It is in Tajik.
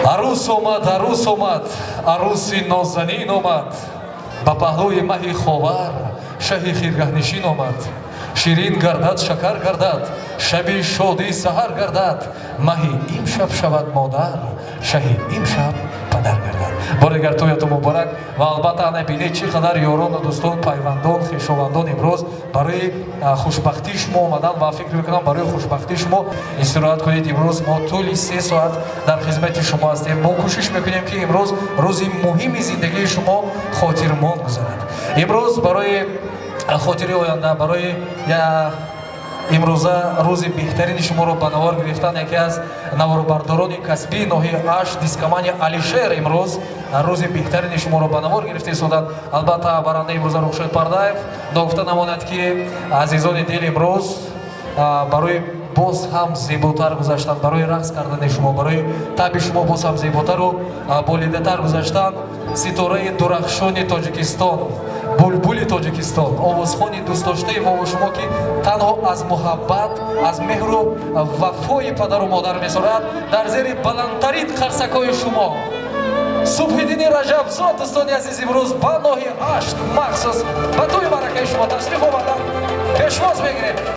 Арӯс омад, арӯс омад, арӯси нозанин омад, ба паҳлӯи маҳи ховар шаҳи хиргаҳнишин омад. Ширин гардад, шакар гардад, шаби шодӣ саҳар гардад, маҳи имшаб шавад модар, шаҳи имшаб падар гардад. Бори дигар тӯятон муборак. Ва албатта, ана бинед, чӣ қадар ёрону дӯстон, пайвандон, хешовандон имрӯз барои хушбахтии шумо омадан ва фикр мекунам, барои хушбахтии шумо истироҳат кунед. Имрӯз мо тӯли 3 соат дар хизмати шумо ҳастем. Мо кӯшиш мекунем, ки имрӯз рӯзи муҳими зиндагии шумо хотирмон гузарад. Имрӯз барои хотири оянда, барои имрӯза рӯзи беҳтарини шуморо ба навор гирифтан, яке аз наворбардорони касбии ноҳияи Ашт, дискомани Алишер, имрӯз рӯзи беҳтарини шуморо ба навор гирифта истоданд. Албатта, барандаи имрӯза Рухшод Пардаев. Ногуфта намонад, ки, азизони дил, имрӯз барои боз ҳам зеботар гузаштан, барои рақс кардани шумо, барои табъи шумо боз ҳам зеботару болидатар гузаштан, ситораи дурахшони Тоҷикистон, булбули Тоҷикистон, овозхони дӯстдоштаи мову шумо, ки танҳо аз муҳаббат, аз меҳру вафои падару модар месорад, дар зери баландтарин қарсакҳои шумо Субҳиддини Раҷабзод. Дӯстони азиз, имрӯз ба ноҳияи Ашт махсус ба тӯи маъракаи шумо ташриф овардан, пешвоз мегирем.